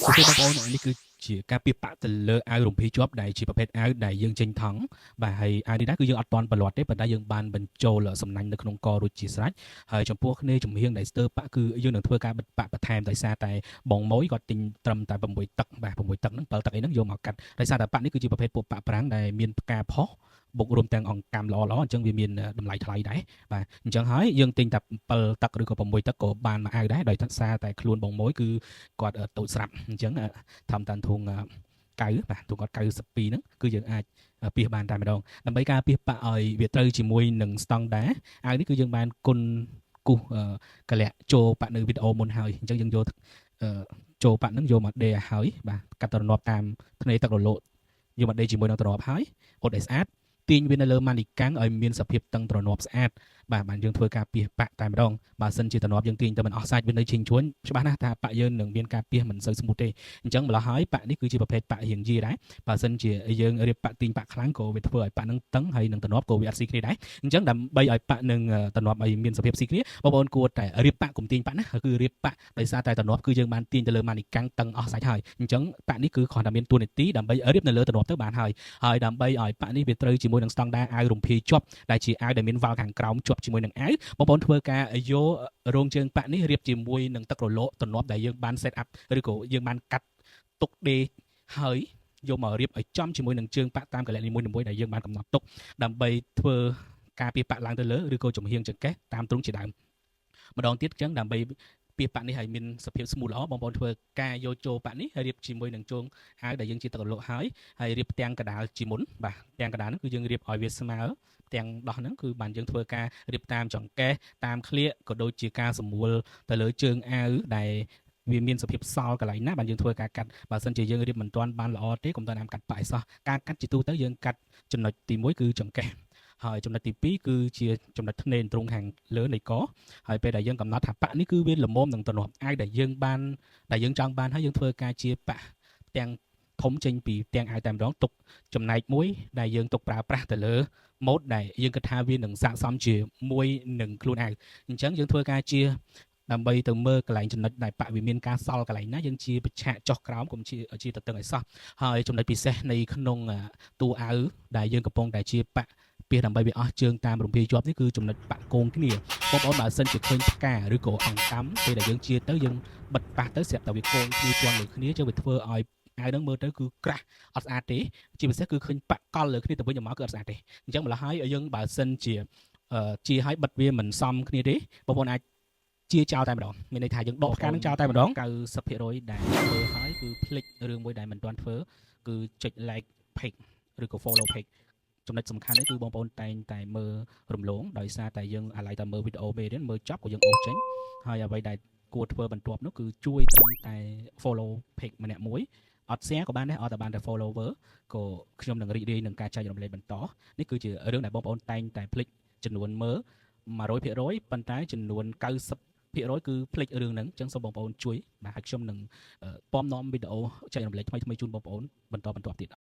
សួស្តីបងប្អូននេះគឺជាការពៀបាក់ទៅលើអាវរំភីជាប់ដែលជាប្រភេទអាវដែលយើងចេញថង់បាទហើយអាវនេះដែរគឺយើងអត់ទាន់ប្រឡាត់ទេប៉ុន្តែយើងបានបញ្ចូលសំណាញ់នៅក្នុងករួចជាស្រេចហើយចំពោះគ្នាចំហៀងដែលស្ទើរបាក់គឺយើងនឹងធ្វើការបិទបាក់បន្ថែមដោយសារតែបងម៉ួយគាត់ទិញត្រឹមតែ6ទឹកបាទ6ទឹកហ្នឹង7ទឹកអីហ្នឹងយកមកកាត់ដោយសារតែបាក់នេះគឺជាប្រភេទពួកបាក់ប្រាំងដែលមានផ្កាផុសបុករួមទាំងអង្កាំល្អល្អអញ្ចឹងវាមានតម្លៃថ្លៃដែរបាទអញ្ចឹងហើយយើងទិញតែ7ទឹកឬក៏6ទឹកក៏បានមួយអាវដែរដោយសារតែខ្លួនបងម៉ួយគឺគាត់តូចស្រាប់អញ្ចឹងធ្វើតាមធុងកៅបាទធុងគាត់92ហ្នឹងគឺយើងអាចពៀសបានតែម្ដងដើម្បីការពៀសបាក់ឲ្យវាត្រូវជាមួយនឹងស្តង់ដាអាវនេះគឺយើងបានគុណគូសកលៈចូលបាក់នៅវីដេអូមុនហើយអញ្ចឹងយើងយកចូលបាក់ហ្នឹងយកមកដេឲ្យហើយបាទកាត់ត្រណប់តាមធ្នេទឹករលកយកមកដេជាមួយនឹងត្រណប់ហើយអ៊ុតឲ្យស្អាតទាញវានៅលើម៉ានីកាំងឲ្យមានសភាពតឹងត្រណប់ស្អាតបាទបានយើងធ្វើការពៀសបាក់តែម្ដងបើសិនជាត្រណប់យើងទាញទៅមិនអស់សាច់វានៅឈិញជួញច្បាស់ណាស់ថាបាក់យើងនឹងមានការពៀសមិនសូវស្មូតទេអញ្ចឹងម្ល៉េះហើយបាក់នេះគឺជាប្រភេទបាក់រៀងយីដែរបើសិនជាយើងរៀបបាក់ទាញបាក់ខ្លាំងក៏វាធ្វើឲ្យបាក់នឹងតឹងហើយនឹងត្រណប់ក៏វាអត់ស៊ីគ្នាដែរអញ្ចឹងដើម្បីឲ្យបាក់នឹងត្រណប់ឲ្យមានសភាពស៊ីគ្នាបងប្អូនគួរតែរៀបបាក់កុំទាញបាក់ណាគឺរៀបបាក់ដោយសារតែត្រណប់គឺយើងបានទាញទៅលើម៉ានីកាំងតឹងអស់សាច់ហើយអញ្ចឹងបាក់នេះគឺគ្រាន់តែមានតួនាទីដើម្បីរៀបនៅលើត្រណប់ទៅបានហើយហើយដើម្បីឲ្យបាក់នេះវាត្រូវជាមួយនឹងស្តង់ដារអាវរំភាយជាប់ដែលជាអាវដែលមានវ៉ាល់ខាងក្រោមជាប់ជាមួយនឹងអាវបងប្អូនធ្វើការយករោងជើងប៉ាក់នេះរៀបជាមួយនឹងទឹករលកទំនាប់ដែលយើងបាន set up ឬក៏យើងបានកាត់ទុកដេហើយយកមករៀបឲ្យចំជាមួយនឹងជើងប៉ាក់តាមកលៈនីមួយៗដែលយើងបានកំណត់ទុកដើម្បីធ្វើការពៀប៉ាក់ឡើងទៅលើឬក៏ចំហៀងចង្កេះតាមទ្រុងជាដើមម្ដងទៀតអញ្ចឹងដើម្បីពៀប៉ាក់នេះឲ្យមានសភាពស្មូតល្អបងប្អូនធ្វើការយកចូលប៉ាក់នេះរៀបជាមួយនឹងជើងអាវដែលយើងជាទឹករលកហើយហើយរៀបផ្ទាំងកដាលជាមុនបាទផ្ទាំងកដាលហ្នឹងគឺយើងរៀបឲ្យវាស្មើផ្ទាំងដោះហ្នឹងគឺបានយើងធ្វើការរៀបតាមចង្កេះតាមក្លៀកក៏ដូចជាការសម្រួលទៅលើជើងអាវដែលវាមានសភាពសល់កន្លែងណាបានយើងធ្វើការកាត់បើសិនជាយើងរៀបមិនទាន់បានល្អទេកុំទាន់តាមកាត់ប៉ាក់ឲ្យសោះការកាត់ជាទូទៅយើងកាត់ចំណុចទី1គឺចង្កេះហើយចំណុចទី2គឺជាចំណុចធ្នេទ្រង់ខាងលើនៃកហើយពេលដែលយើងកំណត់ថាប៉ាក់នេះគឺវាល្មមនឹងទំនាប់អាវដែលយើងបានដែលយើងចង់បានហើយយើងធ្វើការជាប៉ាក់ទាំងធំចេញពីទាំងអាវតែម្ដងទុកចំណែកមួយដែលយើងទុកប្រើប្រាស់ទៅលើម៉ូដដែលយើងគិតថាវានឹងស័ក្តិសមជាមួយនឹងខ្លួនអាវអញ្ចឹងយើងធ្វើការជាដើម្បីទៅមើលកន្លែងចំណុចដែលប៉ាក់វាមានការសល់កន្លែងណាយើងជាប្រឆាកចុះក្រោមកុំជាជាទៅតឹងឲ្យសោះហើយចំណុចពិសេសនៃក្នុងតួអាវដែលយើងកំពុងតែជាប៉ាក់ពីដើម្បីវាអស់ជើងតាមរំភាយជាប់នេះគឺចំណុចប៉ាក់កងគ្នាបងប្អូនបើសិនជាឃើញផ្កាឬក៏អង្កាំពេលដែលយើងជាទៅយើងបិទប៉ះទៅស្រាប់តែវាកងគ្នាជាន់លើគ្នាចឹងវាធ្វើឲ្យអាវហ្នឹងមើលទៅគឺក្រាស់អត់ស្អាតទេជាពិសេសគឺឃើញប៉ាក់កលលើគ្នាទៅវិញទៅមកគឺអត់ស្អាតទេអញ្ចឹងម្ល៉េះហើយយើងបើសិនជាជាឲ្យបិទវាមិនសមគ្នាទេបងប្អូនអាចជាចោលតែម្ដងមានន័យថាយើងដកផ្កានឹងចោលតែម្ដង90%ដែលធ្វើហើយគឺភ្លេចរឿងមួយដែលមិនទាន់ធ្វើគឺចុច like page ឬក៏ follow page ចំណុចសំខាន់នេះគឺបងប្អូនតែងតែមើលរំលងដោយសារតែយើងអាឡ័យតែមើលវីដេអូមេរៀនមើលចប់ក៏យើងអូសចេញហើយអ្វីដែលគួរធ្វើបន្ទាប់នោះគឺជួយត្រឹមតែ follow page ម្នាក់មួយអត់ share ក៏បានដែរអត់តែបានតែ follower ក៏ខ្ញុំនឹងរីករាយនឹងការចែករំលែកបន្តនេះគឺជារឿងដែលបងប្អូនតែងតែភ្លេចចំនួនមើល100%ប៉ុន្តែចំនួន90%គឺភ្លេចរឿងហ្នឹងអញ្ចឹងសូមបងប្អូនជួយបាទហើយខ្ញុំនឹងពំនាំវីដេអូចែករំលែកថ្មីៗជូនបងប្អូនបន្តបន្ទាប់ទៀត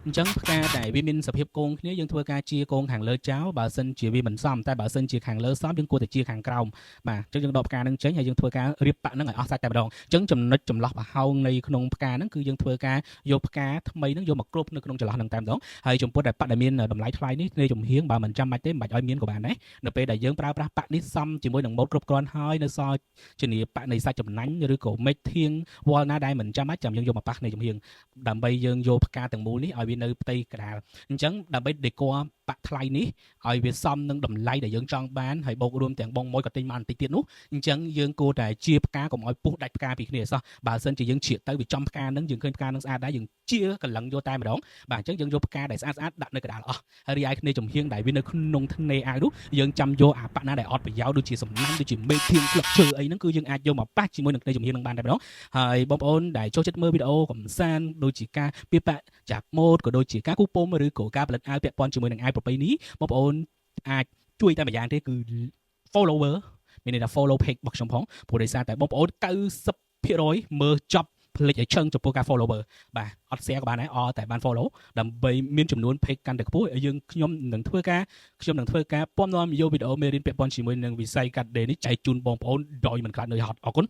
អញ្ចឹងផ្កាដែលវាមានសភាពគងគ្នាយើងធ្វើការជាគងខាងលើចោលបើសិនជាវាមិនសមតែបើសិនជាខាងលើសមយើងគួរតែជាខាងក្រោមបាទអញ្ចឹងយើងដកផ្កានឹងចេញហើយយើងធ្វើការរៀបប៉ាក់នឹងឲ្យអស់សាច់តែម្ដងអញ្ចឹងចំណុចចន្លោះប្រហោងនៃក្នុងផ្កាហ្នឹងគឺយើងធ្វើការយកផ្កាថ្មីហ្នឹងយកមកគ្របនៅក្នុងចន្លោះហ្នឹងតែម្ដងហើយចំពោះដែលប៉ាក់ដែលមានតម្លៃថ្លៃនេះនៃចំហៀងបើមិនចាំបាច់ទេមិនបាច់ឲ្យមានក៏បានដែរនៅពេលដែលយើងប្រើប្រាស់ប៉ាក់នេះសមជាមួយនឹងម៉ូដគ្រប់គ្រាន់ហើយនៅសល់ជំនាប៉ាក់នៃសាច់ចំណាញ់ឬក៏មេឃធៀងវល់ណាដែលមិនចាំបាច់ចាំយើងយកមកប៉ះនៃចំហៀងដើម្បីយើងយកផ្កាទាំងមូលនេះឲ្យវានៅផ្ទៃកដាលអញ្ចឹងដើម្បីដេកប៉ាក់ថ្លៃនេះឲ្យវាសមនឹងតម្លៃដែលយើងចង់បានហើយបូករួមទាំងបងមួយក៏ទិញមកបន្តិចទៀតនោះអញ្ចឹងយើងគួរតែជាផ្កាកុំឲ្យពុះដាច់ផ្កាពីគ្នាសោះបើសិនជាយើងជ្រៀកទៅវាចំផ្កានឹងយើងឃើញផ្កានឹងស្អាតដែរយើងជាកលឹងយកតែម្ដងបាទអញ្ចឹងយើងយកផ្កាដែលស្អាតស្អាតដាក់នៅកដាលអស់ហើយរីឯគ្នាចំហៀងដែលវានៅក្នុងធ្នេអាវនោះយើងចាំយកអាប៉ាក់ណាដែលអត់ប្រយោជន៍ដូចជាសំណាញ់ដូចជាមេឃធៀងស្លឹកឈើអីហ្នឹងគឺយើងអាចយកមកប៉ះជាមួយនឹងគ្នាចំហៀងនឹងបានតែម្ដងហើយបងប្អូនដែលចូលចិត្តមើលវីដេអូកំសាន្តដូចជាការពីបាក់ចាក់ម៉ូតក៏ដូចជាការគូពុំឬក៏ការផលិតអាវពាក់ព័ន្ធជាមួយនឹងអាវប្រពៃណីបងប្អូនអាចជួយតែម្យ៉ាងទេគឺ Follower មានន័យថា follow page របស់ខ្ញុំផងព្រោះដោយសារតែបងប្អូន90%មើលចប់ភ្លេចឲ្យឈឹងចំពោះការ follower បាទអត់ share ក៏បានដែរអតែបាន follow ដើម្បីមានចំនួន page កាន់តែខ្ពស់យើងខ្ញុំនឹងធ្វើការខ្ញុំនឹងធ្វើការពំនាំយកវីដេអូមេរៀនពាក់ព័ន្ធជាមួយនឹងវិស័យកាត់ដេរនេះចែកជូនបងប្អូនដោយមិនខ្លាចនឿយហត់អរគុណ។